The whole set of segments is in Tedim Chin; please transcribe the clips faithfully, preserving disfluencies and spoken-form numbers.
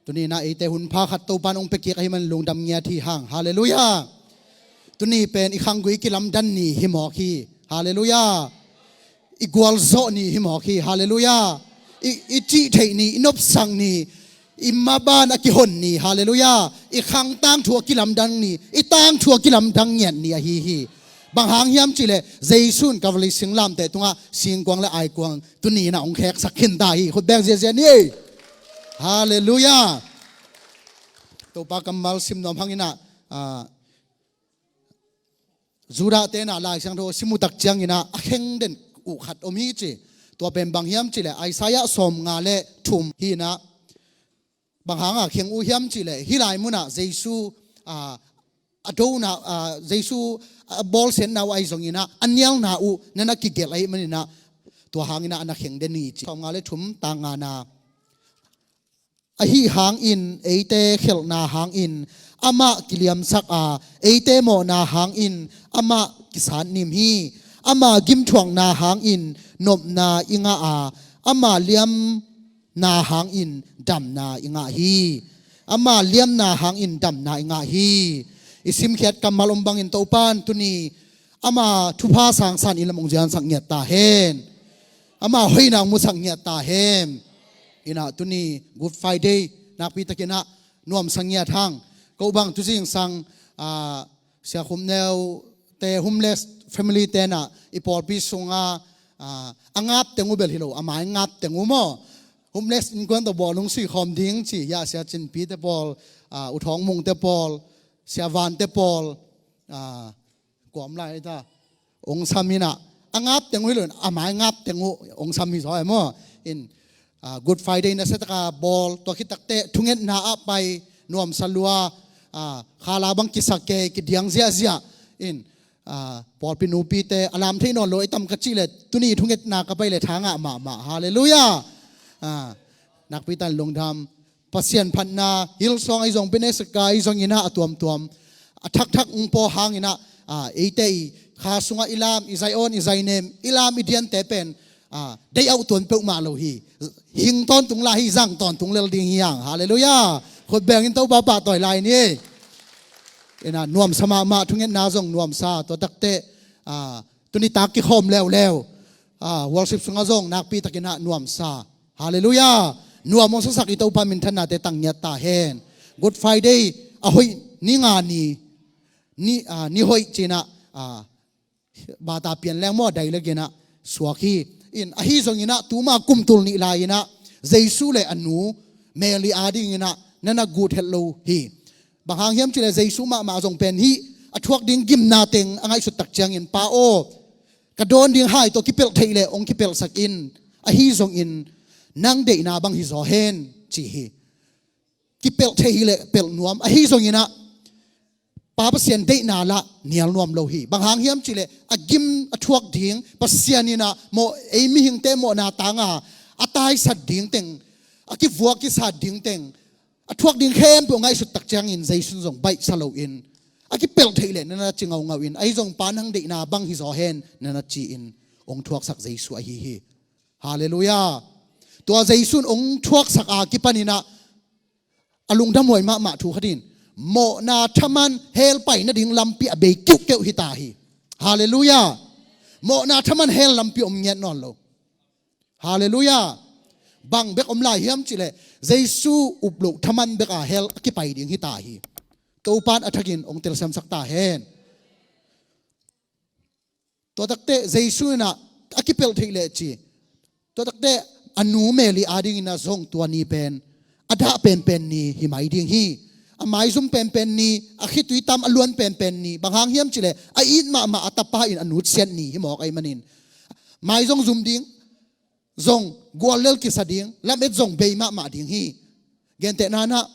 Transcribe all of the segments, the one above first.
Tuni-in ah eite hun pha khat Topa'n hong pia kik ahih manin lungdam ngiat hi hang. Halleluiah. Tuni pen i khanggui kilamdan ni hi mawk hi. Halleluiah. I gualzawh ni hi mawk hi. Halleluiah. I, i cih theih ni, i nopsak ni, i maban a kihon ni. Halleluiah. I khang tangthu a kilamdang ni, i tangthu a kilamdang ngiat ni ahi hi. Bang hang hiam cihleh Jesu in Kalvari singlamteh tungah singkuang le aikuang tuni-in ah hong kheksak khin ta hi. Khut beng ziahziah ni. Halleluiah. Topa kammal sim nuam hang in ah, ah, Judah te'n ah Lai Siangtho sim uh tak ciangin ah a khengden uh khat om hi ci. Tua pen bang hiam cihleh Isaiah sawmnga le thum hi in ah, bang hang a kheng uh hiam cihleh hih lai munah Jesu, ah, a dona, ah, Jesu a bawlsiatna uh ahi zongin ah a nialna uh na na kigelh ahih manin ah tua hangin ah a na khengden hi ci. Sawmnga le thum, tang ngana. Ahi hangin eite khelhna hangin amah kiliamsak a, eite mawhna hangin amah kisatnim hi. Ama gimthuakna hangin nopna i ngah a, ama liamna hangin damna i ngah hi. Ama liamna hangin damna i ngah hi. I simkhiat kammal om bangin Topa'n tuni ama thupha sangsan i lam hong ziansak ngiat ta hen. Ama hoihna hong musak ngiat ta hen. In ah tuni Good Friday nakpi takin ah nuamsa ngiat hang. Ko bang tu zingsang, ah, Sia Khum Neu te homeless family te'n ah i pawlpi sungah, ah, a ngap teng uh bel hi lo, a mai ngap teng uh maw. Homeless innkuan tawh bawlung sui khawm ding ci, ya Sia Cin Pi te pawl, ah, U Thawng Mung te pawl, Sia Van te pawl, ah, kuam lai ta hong sam in ah, a ngap teng uh hi lo in, a mai ngap teng uh hong sam hi zaw e maw. In, ah, Good Friday nasia taka bawl, tua khit takteh thungetna ah pai, nuamsa lua, ah, khala bang kisak kei, kidiang ziahziah. In, ah, pawlpi nupite a lam thei nawn lo i tam ka cih leh, tuni thungetna ka pai leh tha ngah mahmah. Halleluiah. Ah, nakpi takin lungdam. Pasian phatna, Hillsong ahi zong, Pentecost ahi zongin ah a tuamtuam, a thakthak hong pua hangin ah, ah, eite i kha sungah i lam, i zai awn, i zai nem, i lam, i diante pen, ah, deih auh tuan peuhmah lo hi. Hing tawntung lai hi, zang tawntung lel ding hi hang. Halleluiah. Khut bengin Topa pahtawi lai ni. In ah nuamsa mahmah, thungetna zong nuamsa, tua takteh, ah, tuni tak kikhawm leuleu, ah, worship sungah zong nakpi takin ah nuamsa. Halleluiah. Nuam hong sasak i Topa minthannate tang ngiat ta hen. Good Friday a hoih ni nga ni, ni, ah, ni hoih ci-in ah, ah, bata pian leng maw, dai le gen ah suak hi. In, ahi zongin ah tuma kum tul nih lai-in ah Jesu le a nu Mary adingin ah na na gut het lo hi. Bang hang hiam cihleh Jesu mahmah zong pen hih a thuak ding gimna teng a ngaihsut tak ciangin, Pa aw, ka dawn ding hai tawh kipelh theih leh hong kipelhsak in, ahi zongin nang deihna bang hi zaw hen, ci hi. Kipelh theih hi leh pelh nuam, ahi zongin ah Pa Pasian deihna lah nial nuam lo hi. Bang hang hiam cihleh a gim a thuak ding, Pasian in ah mawh, ei mihingte mawhna tanga a taisat ding teng, a kivuak kisat ding teng, a thuak ding khempeuh ngaihsut tak ciangin Jesu in zong baihsa loin, a kipelh theih leh na na ci ngaungau in, ahi zong Pa nang deihna bang hi zaw hen na na ci-in hong thuaksak Jesu ahi hi. Halleluiah. Tua Jesu in hong thuaksak a kipanin ah a lungdamhuai mahmah thu khat in, mawhna thaman hell pai nading lampi a bei kiuhkeuh hi ta hi. Halleluiah. Mawhna thaman hell lampi om ngiat nawn lo. Halleluiah. Bang bek om lai hiam cihleh Jesu up loh thaman bek a hell a kipai ding hi ta hi. Topa'n a thakin hong telsiamsak ta hen. Tua takteh Jesu in ah a kipelh theih leh ci. Tua takteh a nu Mary adingin ah zong tua ni pen a dah penpen ni hi mai ding hi. A maizum penpen ni, a khitui tam a luan penpen ni. Bang hang hiam cihleh a it mahmah a tapa in a nutsiat ni hi mawk ahih manin, mai zong zum ding, zong guallel kisa ding, lamet zong bei mahmah ding hi. Gentehna in ah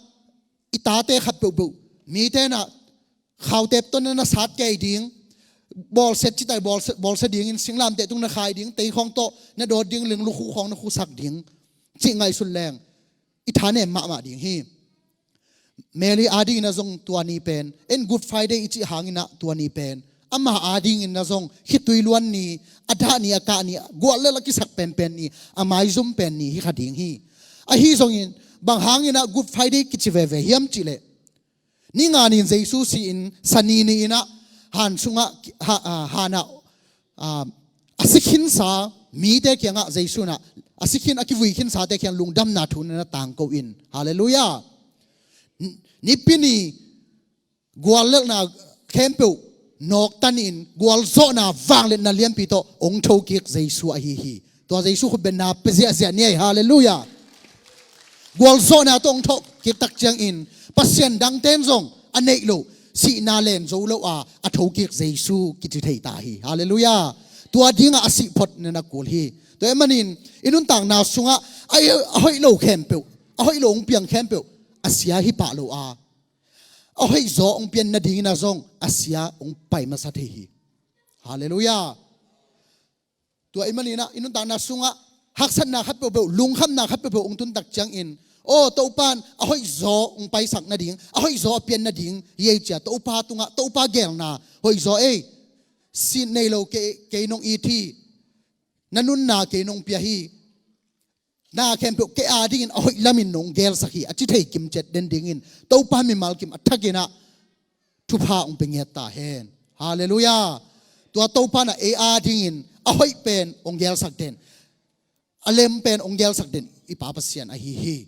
i tate khat peuhpeuh mite in ah khautep tawh na na sat kei ding, bawlsia citai bawlsia, bawlsia dingin singlamteh tung na khai ding, teikhawng tawh na dawt ding, linglukhu khawng na khusak ding cih ngaihsun leng i thanem mahmah ding hi. Mary adingin ah zong tua ni pen, en, Good Friday i cih hangin ah tua ni pen ama adingin ah zong khitui luan ni, a dah ni, a kah ni, guallel a kisak penpen ni, a maizum pen ni hi kha ding hi. Ahi zongin Bang hangin ah Good Friday kici veve hiam cih leh, ni nga ni-in Jesu si-in, sani ni-in ah han sungah, ha, ah, han ah, ah, a si khinsa mite kiangah Jesu in ah, a si khin, a kivui khinsate kiang lungdamna thu na tangko in. Halleluiah. N-, Nipi ni guallelhna khempeuh nawktanin gualzawhna vangliatna lianpi tawh hong thokik Jesu ahi hi. Tua Jesu khutbetna pia ziahziah ni ei. Halleluiah. Gualzawhna tawh hong thokik tak ciangin Pasian dangten zong a neih loh, sihna len zo lo a, a thokik Jesu kici thei ta hi. Halleluiah. Tua dingah a sih phot na na kul hi. Tua ahih manin i nuntakna sungah a, a hoih lo khempeuh, a hoih lo hong piang khempeuh a sia hi pah lo a, a hoihzaw hong pian nadingin ah zong a sia hong pai masa thei hi. Halleluiah. Tua ahih manin ah i nuntakna sungah haksatna khat peuhpeuh, lungkhamna khat peuhpeuh hong tun tak ciangin, aw, Topa in a hoihzaw hong paisak nading, a hoihzaw a pian nading hi ei ci-a Topa tungah, Topa geelna, hoihzaw ei, sin nei lo kei, kei nong it hi, na nunna kei nong pia hi, na khempeuh kei adingin a hoih lamin nong geelsak hi, a ci thei kimciat den dingin Topa mimal kim a thakin ah thupha hong pia ngiat ta hen. Halleluiah. Tua Topa in ah ei adingin a hoih pen hong geelsak den, a lem pen hong geelsak den i Pa Pasian ahi hi.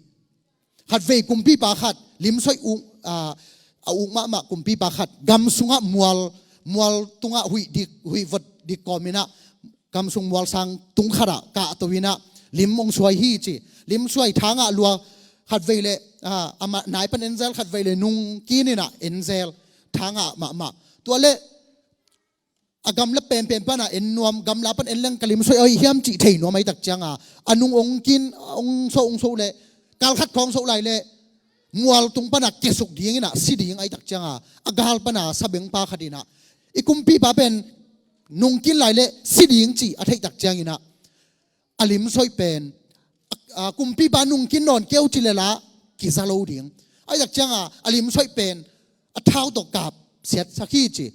Khatvei kumpipa khat, limsoih uk, a, a uk mahmah kumpipa khat, gam sungah mual, mual tungah huih dik, huih vot dik kawmin ah, gam sung mualsang tung khatah kahto in ah lim hong suai hi ci. Lim suai, thangah lua, khatvei leh, a, amah nai pan en zel, khatvei leh nungkin in ah en zel, thangah mahmah. Tua leh a gamla penpen panah en nuam, gamla pan en leng ka limsoih a hoih hiam cih thei nuam ahih tak cianga, a nung hong kin, hong so, hong so leh, kalkhat khawng so lai leh, mual tung panah kiasuk dingin ah si ding ahih tak cianga, a gal panah sabengpa khat in ah, i kumpipa pen nungkin lai leh si ding cih a theih tak ciangin ah, a limsoih pen, a, a kumpipa nungkin nawn kei un ci leh lah kiza lo ding. Ahih tak cianga a limsoih pen a thau tawh kap siatsak hi ci.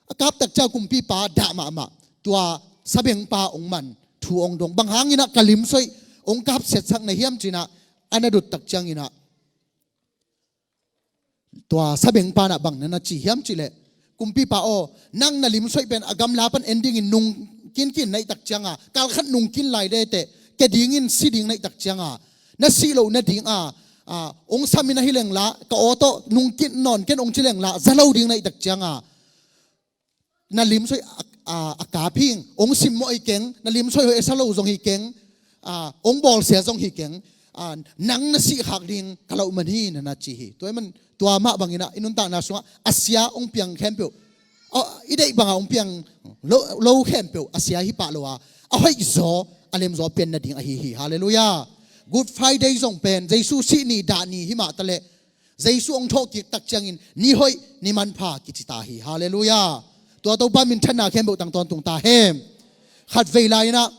A kap tak ciang kumpipa dah mahmah. Tua sabengpa hong man thu hong dong. Bang hangin ah ka limsoih hong kap siatsak na hiam ci-in ah a na dot tak ciangin ah, tua sabengpa in ah bang na na ci hiam cih leh, kumpipa aw, nang na limsoih pen a gamla pan en dingin nungkin kin na hih tak cianga, kalkhat nungkin lai leh teh, kia dingin si ding na hih tak cianga, na sih loh nadinga, a, hong sam in ahi leng lah, ka aw tawh nungkin nawn ken hong ci leng lah, za lo ding na hih tak cianga, na limsoih a, a, a kap hing, hong simmawh hi keng, na limsoih hoih a sa lo zong hi keng, a, hong bawlsia zong hi keng, a, nang na sih khak ding ka lauh man hi na na ci hi. Tua ahih man, tua mah bangin ah i nuntakna sungah a sia hong piang khempeuh, a, i deih bangah hong piang lo, lo khempeuh a sia hi pah lo a, a hoihzaw, a lemzaw pian nading ahi hi. Halleluiah. Good Friday zong pen Jesu sih ni, dah ni hi mah ta leh, Jesu hong thawhkik tak ciangin ni hoih, ni manpha kici ta hi. Halleluiah. Tua Topa minthanna khempeuh tang tawntung ta hen. Khatvei lai-in ah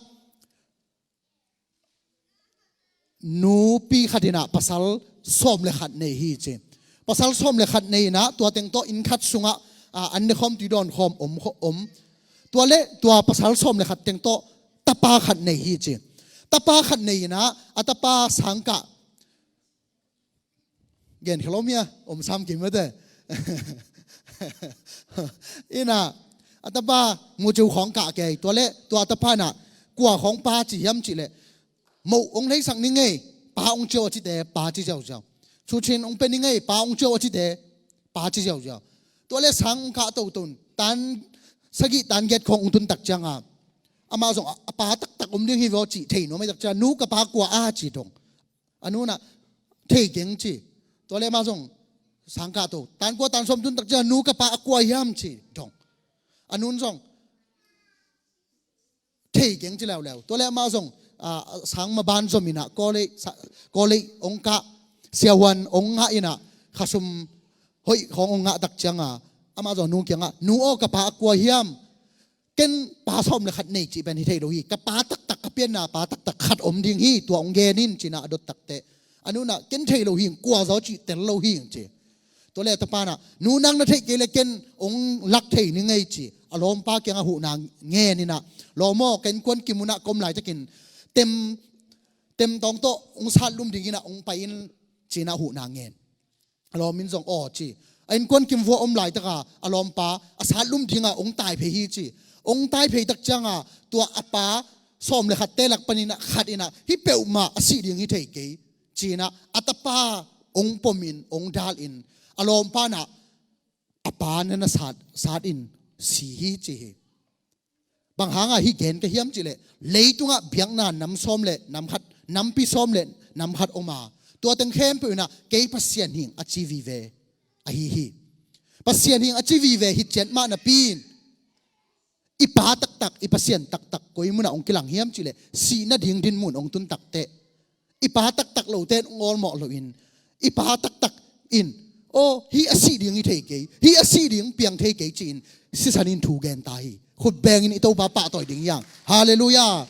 nupi khat in ah pasal sawm le khat nei hi ci. Pasal sawm le khat nei in ah tua teng tawh inn khat sungah, a, an nekhawm, tui dawnkhawm om, om. Tua leh tua pasal sawm le khat teng tawh tapa khat nei hi ci. Tapa khat nei in ah a tapa sangkah, gen khelom hia, om sam kim mate. In ah a tapa muciu khawng kah kei, tua leh tua a tapa in ah kua khawng pa ci hiam cih leh, moh hong leisak ning ei, pa hong ciau a cite pa ci ziauziau. Cucin hong pia ning ei, pa hong ciau a cite pa ci ziauziau. Tua leh sang hong kah toto in, tan sagih tan giat khawng hong tun tak cianga, amah zong a, a pa taktak om ding hi vaw cih thei nuam ahih tak cianga, nu, ka pa kua a ci dong. A nu in ah thei keng ci. Tua leh amah zong sang kah to, tan kua tan sawm tun tak cianga, nu, ka pa a kua hiam ci dong. A nu in zong thei keng ci leuleu. Tua leh amah zong, a, sang maban zom in ah college, sa-, college hong kah, siavuan hong ngah in ah khasum hoih khawng hong ngah tak cianga, amah zong a nu kiangah, nu aw, ka pa a kua hiam? Ken pa sawm le khat nei cih pen hi thei lo hi. Ka pa taktak, ka pianna pa taktak khat om ding hi, tua hong gen in ci-in ah a dot tak teh, a nu in ah ken thei lo hing, kua zaw cih tel lo hing ci. Tua leh a tapa in ah, nu, nang na theih kei leh ken hong lak thei ning ei ci. A lawmpa kiangah huhna ngen in ah, lawm aw, ka innkuan kim un ah ka om laitakin tem, temtawng tawh hong satlum dingin ah hong pai in, ci-in ah huhna ngen. A lawm in zong aw ci. A innkuan kimvua om laitaka a lawmpa a satlum dingah hong tai phei hi ci. Hong tai phei tak cianga tua a pa sawm le khatte lak panin ah khat in ah, "Hih peuhmah a sih ding hi thei kei," ci-in ah a tapa hong pomin hong dalin a lawmpa in ah a pa na na sat, sat in si hi ci hi. Bang hanga hih gen ka hiam cihleh, leitungah biakna nam sawm le nam khat, nampi sawm le nam khat om a, tua teng khempeuh in ah kei Pasian hing a ci vive ahi hi. Pasian hing a ci vive hi ciat mah napi in, i pa taktak, i Pasian taktak koi munah hong kilang hiam cihleh, sih nading dinmun hong tun takteh, i pa taktak lote in hong awlmawh loin, i pa taktak in, "Aw, hih a sih ding hi thei kei, hih a sih ding piang thei kei," ci-in sisan in thu gen ta hi. Khut bengin i Topa pahtawi ding hi hang. Halleluiah.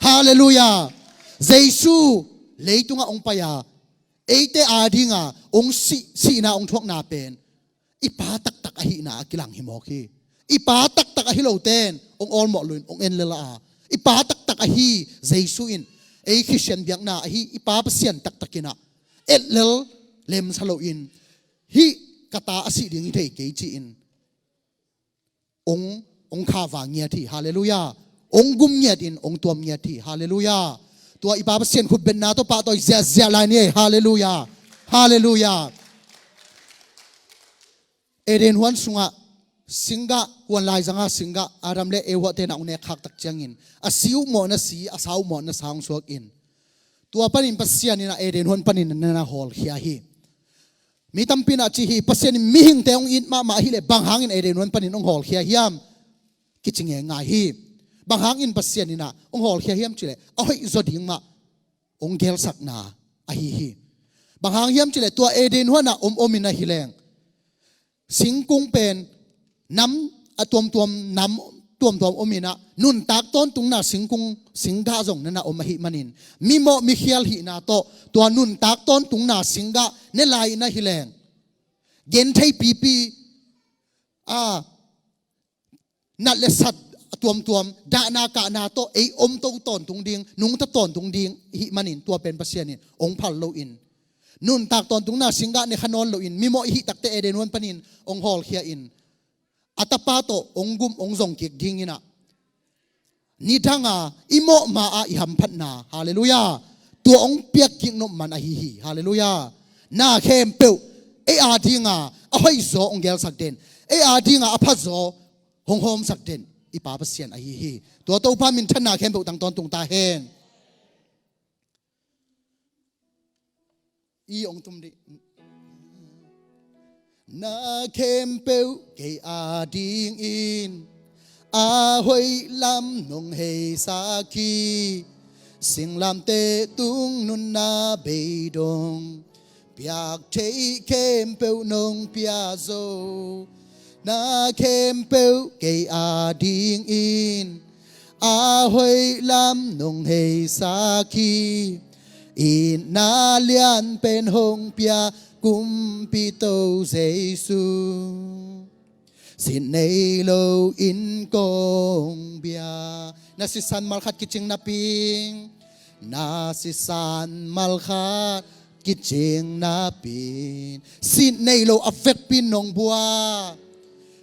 Halleluiah. Jesu leitungah hong pai a, eite adinga hong sih, sihna hong thuakna pen i pa taktak ahihna a kilang hi mawk hi. I pa taktak ahi lote in hong awlmawh loin hong en lel a, i pa taktak ahi Jesu in ei Khristian biakna ahi i pa Pasian taktak in ah etlel lemsa loin, "Hih ka ta a sih ding hi thei kei," ci-in hong, hong khava ngiat hi. Halleluiah. Hong gum ngiatin hong tuam ngiat hi. Halleluiah. Tua i pa Pasian khutbetna tawh pahtawi ziahziah lai ni ei. Halleluiah. Halleluiah. Eden huan sungah singgah, huan laizanga singgah Adam le Evate'n ah hong nekkhak tak ciangin, a si uh mawh na si, a sa uh mawh na sa hong suakin, tua panin Pasian in ah Eden huan panin na na hawlkhia hi. Mi tampi in ah ci hi, Pasian in mihingte hong it mahmah ahileh bang hangin Eden huan panin hong hawlkhia hiam? Kici ngeingai hi. Bang hangin Pasian in ah hong hawlkhia hiam cihleh, a hoihzaw ding mah hong gelsakna ahi hi. Bang hang hiam cihleh, tua Eden huan ah om omin ahi leng, singkung pen nam a tuamtuam, nam tuamtuam omin ah, nuntak tawntungna singkung, singgah zong na na om ahih manin, mimawh mikhial hihna tawh tua nuntak tawntungna singgah ne lai in ahi leng, genthei pipi a, nat le sat a tuamtuam, dahna kahna tawh ei omto tawntung ding, nungta tawntung ding ihih manin, tua pen Pasian in hong phal loin, nuntak tawntungna singgah ne kha nawn loin, mimawh ihih takteh Eden huan panin hong hawlkhia in, a tapa tawh hong gum hong zong kik dingin ah, nidanga i mawhma ah i hamphatna, halleluiah, tua hong piak kik nop man ahi hi. Halleluiah. Na khempeuh ei adinga a hoihzaw hong gelsak den, ei adinga a phazaw hong hawmsak den i pa Pasian ahi hi. Tua Topa minthanna khempeuh tang tawntung ta hen. I hong tum dih. Na khempeuh kei adingin a hoih lam nong heisak hi. Singlamteh tung nunna beidong piak theih khempeuh nong pia zo. Na khempeuh kei adingin a hoih lam nong heisak hi. Itna lian pen hong pia Kumpito Jesu. Sin nei lo in kong bia. Na sisan malkhat kicing napi, na sisan malkhat kicing napi, sin nei lo a vekpi nong bua.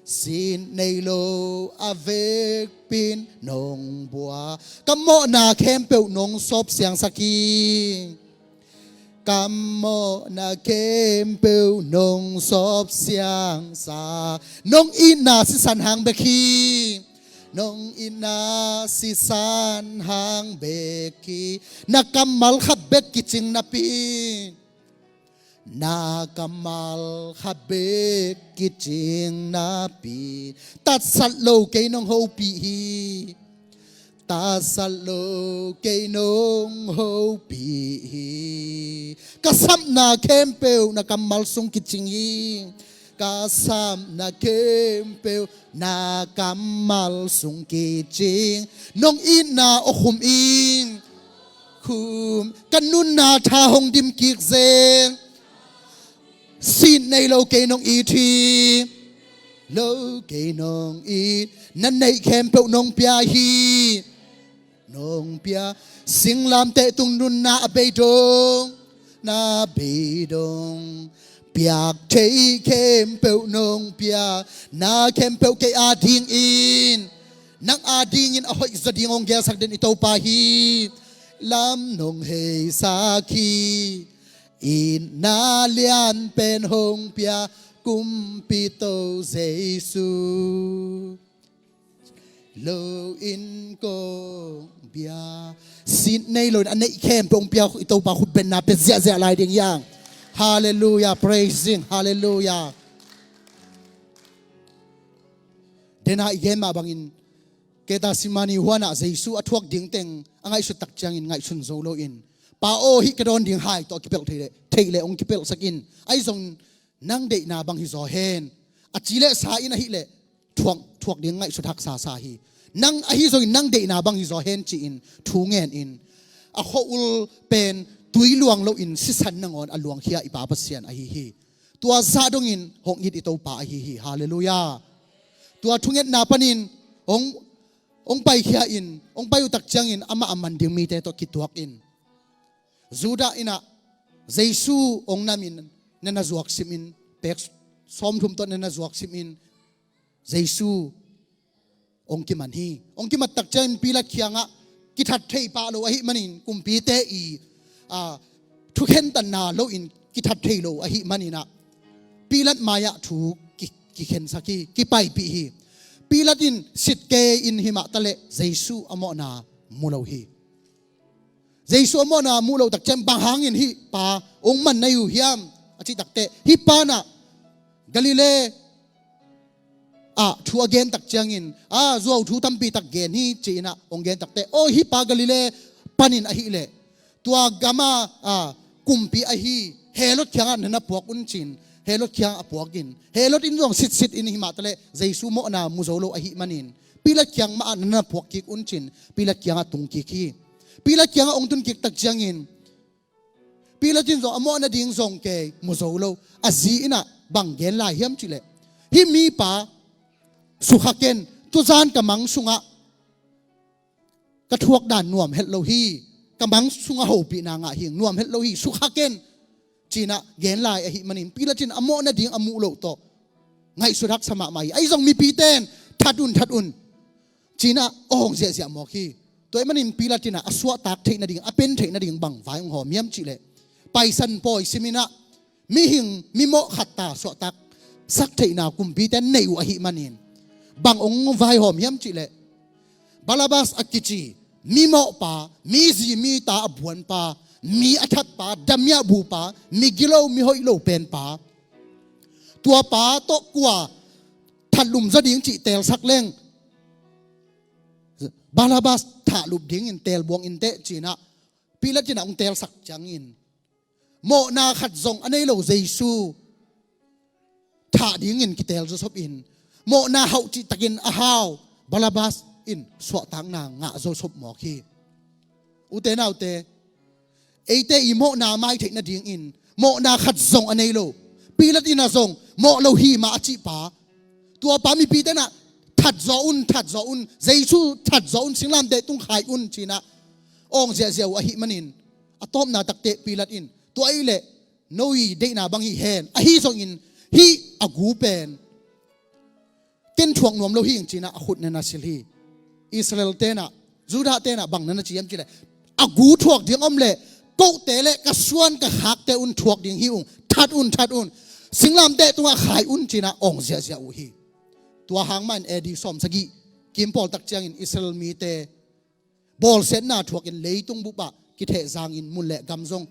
Sin nei lo a vekpi nong bua. Ka mawhna khempeuh nong sawp siangsak hi. Ka mawhna khempeuh nong sawp siangsak. Nong itna sisan hang bek hi. Nong itna sisan hang bek hi. Na kammal khat bek kicing napi, na kammal khat bek kicing napi, tatsat lo kei nong hopih hi. Tatsat lo kei nong hopih hi. Ka sapna khempeuh na kammal sung kicing hi. Ka sapna khempeuh na kammal sung kicing. Nong itna aw khum in. Khum. Ka nunna tha hong dim kik zen. Sin nei lo kei nong it hi. Lo kei nong it. Na neih khempeuh nong pia hi. nong pia, singlamteh tung nunna a bei dong, na bei dong, piak thei khempeuh nong pia, na khempeuh kei adingin, nang adingin a hoih zaw ding hong gelsak den i Topa hi. Lam nong heisak hi, itna lian pen hong pia, Kumpito Jesu. Lo in kong bia, sin nei lo in a neih khempeuh hong pia i Topa khutbenna pia ziahziah lai ding hi hang. Halleluiah, praising, halleluiah. Dena i gen mah bangin Gethsemane huanah Jesu a thuak ding teng a ngaihsut tak ciangin ngaihsun zo loin, Pa aw, hih ka dawn ding hai tawh a kipelh theih leh, theih leh hong kipelhsak in. Ahi zong nang deihna bang hi zaw hen, a ci leh sa in ahih leh thuak, thuak ding ngaihsut haksa sa hi. Nang ahi zongin nang deihna bang hi zaw hen ci-in thu ngen in, a khua-ul pen tui luang loin sisan nangawn a luangkhia i Pa Pasian ahi hi. Tua zah dongin hong it i Topa ahi hi. Halleluiah. Tua thungetna panin hong, hong paikhia in, hong pai uh tak ciangin amah a man ding mite tawh kituak in, Judah in ah Jesu hong namin, na na zuak simin, pek sawmthum tawh na na zuak simin Jesu hong kiman hi. Hong kimat tak ciangin Pilat kiangah kithat thei pah lo ahih manin, kumpite i, a, thukhentatna loin kithat thei lo ahih manin ah Pilat mai-ah thu ki, kikhensak hi, kipaipih hi. Pilat in sit kei in, himah taleh Jesu a mawhna mu lo hi. Jesu a mawhna muh loh tak ciang, bang hangin hih pa hong man na hi uh hiam a cih takteh, hih pa in ah Galilee ah thu a gen tak ciangin, a, zuau thu tampi tak gen hi ci-in ah hong gen takteh, aw, hih pa Galilee panin ahih leh tua gama, a, kumpi ahi Herod kiangah na na puak un ci-in, Herod kiangah a puak in, Herod in zong sitsit in, himah taleh Jesu mawhna mu zo lo ahih manin Pilat kiang mah ah na na puak kik un ci-in Pilat kiangah tung kik hi. Pilat kiangah hong tun kik tak ciangin, Pilat in zong a mawh nading zong kei mu zo lo. A zi in ah bang gen lai hiam cih leh, hih mipa sukha ken, tuzan ka mang sungah ka thuak dan nuam het lo hi, ka mang sungah hopihna ngah hi, nuam het lo hi, sukha ken, ci-in ah gen lai ahih manin, Pilat in a mawh nading a muh loh tawh ngaihsut haksa mahmah hi. Ahi zong mipite in, that un, that un, ci-in ah a hong ziahziah mawk hi. Tua ahih manin Pilat in ah a suahtak theih nading, a pen theih nading bang vai hong hawm hiam cih leh, paisan pawi simin ah mihing, mimawh khat ta suahtaksak theihna kumpite in nei uh ahih manin, bang hong vai hawm hiam cih leh, Barabbas a kici mimawhpa, mi zi mi ta a buanpa, mi a thatpa, damiahbupa, mi gilo, mi hoih lo penpa, tua pa tawh kua thatlum zaw ding cih teelsak leng, Barabbas thahlup dingin teelbuang inteh, ci-in ah Pilat in ah hong teelsak ciangin, mawhna khat zong a nei lo Jesu thah dingin kiteel zawsop in, mawhna hauh cihtakin a hau Barabbas in suahtakna ngah zawsop mawk hi. Ute naute, eite i mawhna mai theih nadingin mawhna khat zong a nei lo, Pilat in ah zong mawh lo hi mah a cih pa, tua pa mipite in ah, "That zaw un, that zaw un, Jesu that zaw un, singlamteh tung khai un," ci-in ah a hong ziahziah uh ahih manin, a tawpna takteh Pilat in, "Tua ahih leh no i deihna bang hi hen, ahi zongin hih a gu pen ken thuak nuam lo hi ing," ci-in ah a khut na na sil hi. Israel-te in ah, Judah-te in ah bang na na ci hiam cih leh, "A gu thuak ding om leh, kote le ka suan ka khakte un thuak ding hi ung, that un, that un, singlamteh tungah khai un," ci-in ah a hong ziahziah uh hi. Tua hang mahin A D sawmsagih kim pawl tak ciangin Israel mite bawlsiatna thuakin leitung bupah kithehzangin mun le gam zong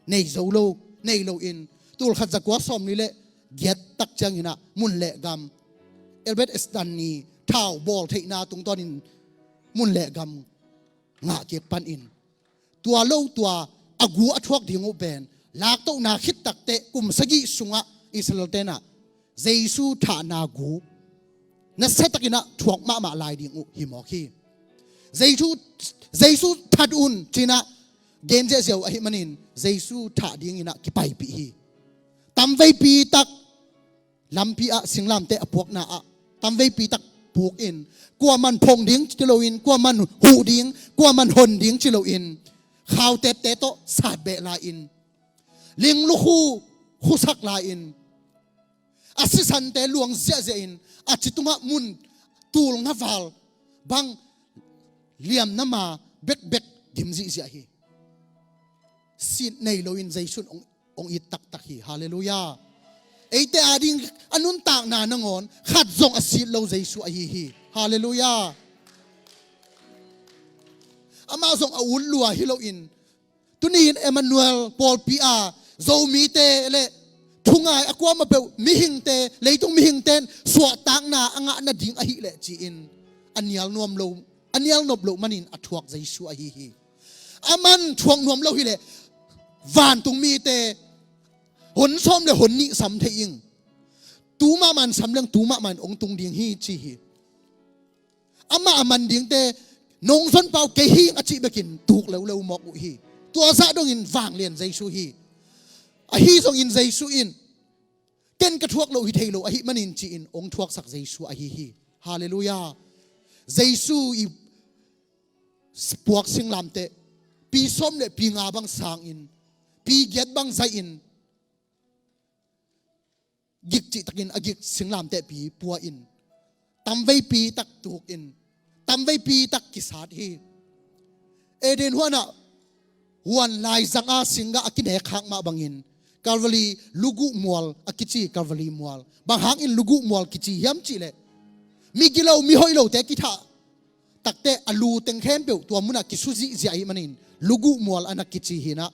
nei zo lo, nei loin, tulkhat zakua sawmli le giat tak ciangin ah mun le gam, Elbet Estani thau bawl theihna tungtawnin mun le gam ngah kik panin, tua lo tua a gu a thuak ding uh pen, laktohna khit takteh kum sagih sungah Israel-te in ah Jesu thahna gu nasiatakin ah thuak mahmah lai ding uh hi mawk hi. Jesu, Jesu that un ci-in ah gen ziahziah uh ahih manin, Jesu thah dingin ah kipaipih hi. Tamveipi tak lampi ah singlamteh a puakna ah, tamveipi tak puk in, kuaman phong ding ci loin, kuaman huh ding, kuaman hon ding ci loin, khautepte tawh satbeh lai-in, linglukhu khusak lai-in, a sisante luang ziahziah in, a ci tungah mun tul ngaval bang liamna ma bekbek dim zihziah hi. Sit nei loin Jesu in hong, hong it taktak hi. Halleluiah. Eite ading a nuntakna nangawn khat zong a sit lo Jesu ahi hi. Halleluiah. Amah zong a ut lua hi loin, tuni-in Emmanuel pawlpi a Zomite le thungai a kuamah peuh mihingte, leitung mihingte in suahtakna a ngah nading ahih leh ci-in a nial nuam lo, a nial nop loh manin a thuak Jesu ahi hi. Aman thuak nuam lo hileh vantung mite hon sawm le hon nih sam thei ing. Tu mahmah in sam leng tu mahmah in hong tung ding hi ci hi. Amah a man dingte nong zon pah uh kei hi ing a cih bekin tuk leuleu mawk uh hi. Tua zah dongin vanglian Jesu hi. Ahi zongin Jesu in ken ka thuak loh hi thei lo ahih manin ci-in hong thuaksak Jesu ahi hi. Halleluiah. Jesu i puak singlamteh pi sawm le pi nga bang sangin, pi giat bang zaihin, gik cihtakin a gik singlamteh pi pua-in, tamveipi tak tukin, tamveipi tak kisat hi. Eden huanah huan laizang a singgah a kinek khak mah bangin Calvary luguh mual a kici, Calvary mual. Bang hangin luguh mual kici hiam cihleh, migilo mihoih lote kithah takte a lu teng khempeuh tua munah kisu zihziah ahih manin luguh mual a na kici hinah.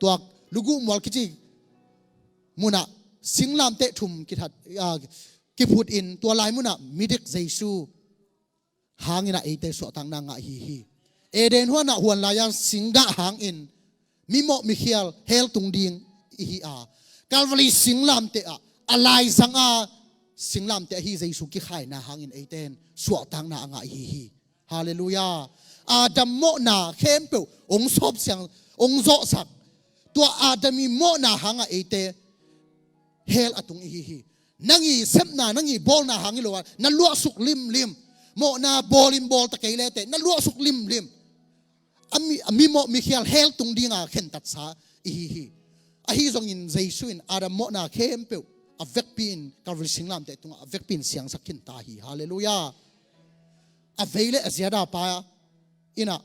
Tua luguh mual kici munah singlamteh thum kithat, ah, kiphutin tua lai munah midik Jesu hanginah eite suahtakna ngah hi hi. Eden huanah huan lai-a singgah hangin mimawh mikhial hell tung ding ihi a, Calvary singlamteh ah a laizang a singlamteh ahi Jesu kikhaina hangin eite in suahtakna a ngah ihi hi. Halleluiah. Adam mawhna khempeuh hong sawpsiang, hong zawhsak. Tua Adam i mawhna hangah eite hell a tung ihi hi. Nang i sepna, nang i bawlna hang hi lo a na luahsuk limlim. Mawhna bawlin bawlta kei lete na luahsuk limlim. A mi, a mimawh mikhial hell tung dinga khentatsa ihi hi. Ahi zongin Jesu in Adam mawhna khempeuh a vekpi in Calvary singlamteh tungah a vekpi in siangsak khinta hi. Halleluiah. A vei le a ziada pa inah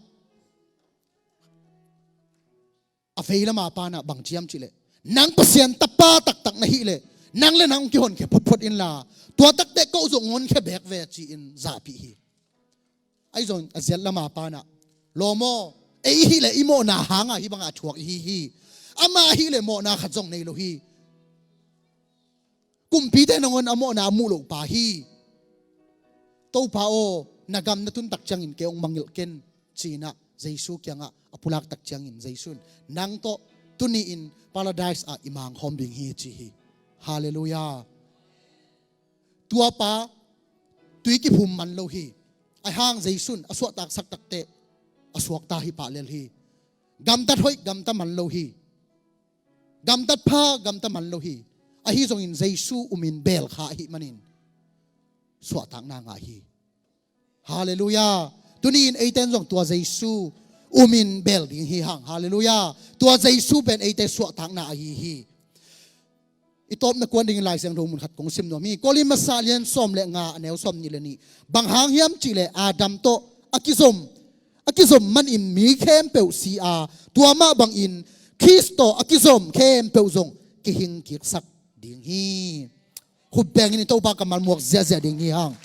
a vei lama panah bang ciam cihleh, nang Pasian tapa taktak na hihleh nang le nang hong kihonkhia photphot inla, tua takte ko zong hong honkhia beek ve ci-in zahpih hi. Ahi zong a ziat lama panah, lawm aw, ei i hihleh i mawhna hanga hih bangah a thuak ihi hi. Ama ahihleh mawhna khat zong nei lo hi. Kumpite nangawn a mawhna a muh loh pa hi. Topa aw, na gam na tuntak ciangin kei hong mangilh ken, ci-inah Jesu kiangah a pulaktak ciangin Jesu in nang tawh tuni-in Paradise ah i mangkhawm ding hi ci hi. Halleluiah. Tuapa tui kiphum man lo hi. Ahi hang Jesu in a suahtaksak takteh a suakta hi pah lel hi. Gamtat hoih gamta man lo hi. Gamtat pha gamta man lo hi. Ahi zongin Jesu umin beel kha ahih manin suahtakna ngah hi. Halleluiah. Tuni-in eite in zong tua Jesu umin beel ding hi hang. Halleluiah. Tua Jesu pen eite suahtakna ahi hi. I tawpna kuan dingin Lai Siangtho mun khat kong sim nuam hi. Korin masa lian sawm le nga, a neu sawm nih le nih. Bang hang hiam cihleh Adam tawh a kizom, a kizom manin mi khempeuh si a, tua mah bangin Khrist tawh a kizom khempeuh zong kihing kiksak ding hi. Khut bengin i Topa kammal muak ziahziah ding hi hang.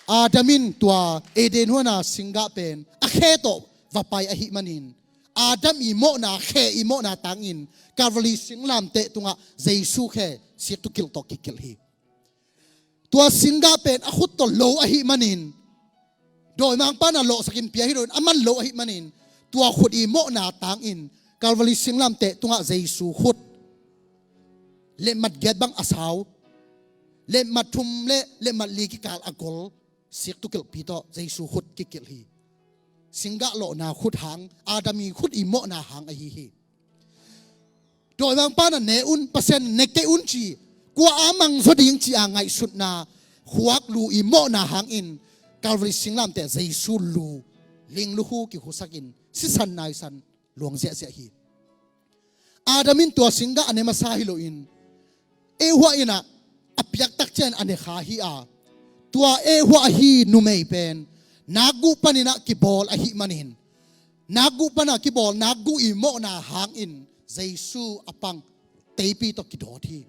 Adam in tua Eden huana singgah pen a khe tawh va pai ahih manin, Adam i mawhna, khe i mawhna tangin Calvary singlamteh tungah Jesu khe siktukilh tawh kikilh hi. Tua singgah pen a khut tawh lo ahih manin, dawimangpa na lawhsakin pia hi loin a man lo ahih manin, tua khut i mawhna tangin Calvary singlamteh tungah Jesu khut, letmat giat bang a sau, letmat thum le letmat li kikal a gol siktukilhpi tawh Jesu khut kikilh hi. Singgah lawhna khut hang, Adam i khut i mawhna hang ahi hi. Dawimangpa na ne un, Pasian ne kei un ci, kua a mangzaw ding ci-a ngaihsutna khuak lu i mawhna hangin Calvary singlamteh Jesu lu, ling lukhu kikhusakin sisan naisan luang ziahziah hi. Adam in tua singgah a ne masa hi loin, Eva in ah a piaktak ciangin a ne kha hi a, tua Eva ahi numei pen nakguh panin ah kibawl ahih manin, nakguh panah kibawl, nakguh i mawhna hangin Jesu a pang teipi tawh kidawt hi.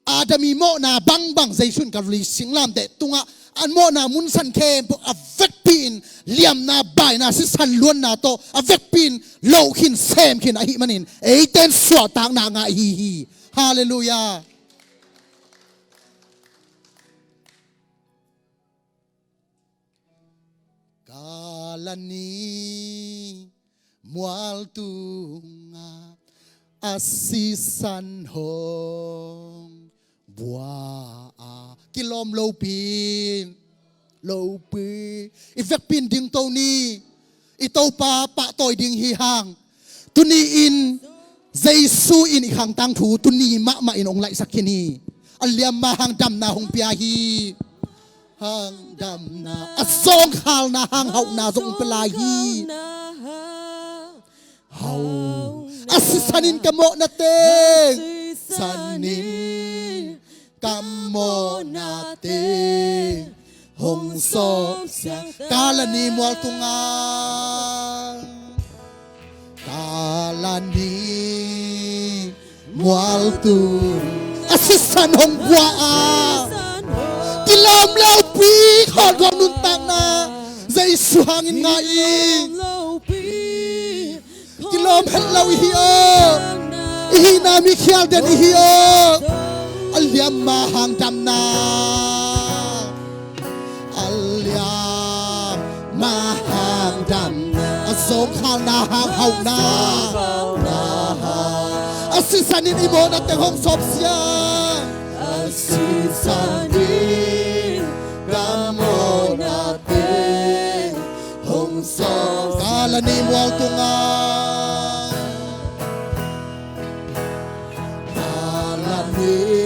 Adam i mawhna bangbang Jesu in Calvary singlamteh tungah a mawhna munsan khempeuh a vekpi in liamna, baina, sisan luanna tawh a vekpi in loh khin, sem khin ahih manin eite in suahtakna ngah hi hi. Halleluiah. Kalani mual tungah a sisan hong bua a, kilawm lopi, lopi, i vekpi in dingto ni. I Topa pahtawi ding hi hang. Tuni-in Jesu in i khang tangthu tuni mahmah in hong laihsak khin hi. A liamma hang damna hong pia hi. Hang damna, a zawngkhalna hang hauhna zong hong pia lai hi. Hau, a sisan in ka mawhna teng, sisan in ka mawhna teng hong sawp siang. Kalani mual tungah, Kalani mual tung a sisan hong bua a, kilawm lopi, khawlkhawm nuntakna Jesu hangin ngah ing. Kilawm het lo i hi aw. I hihna mi khial den i hi aw. A liamma hang damna, a liamma hang damna, a zawngkhalna hang hauhna, a sisan in i mawhna teng hong sawp siang. A sisan in ka mawhna teng hong sawp. Kalani mual tungah, Kalani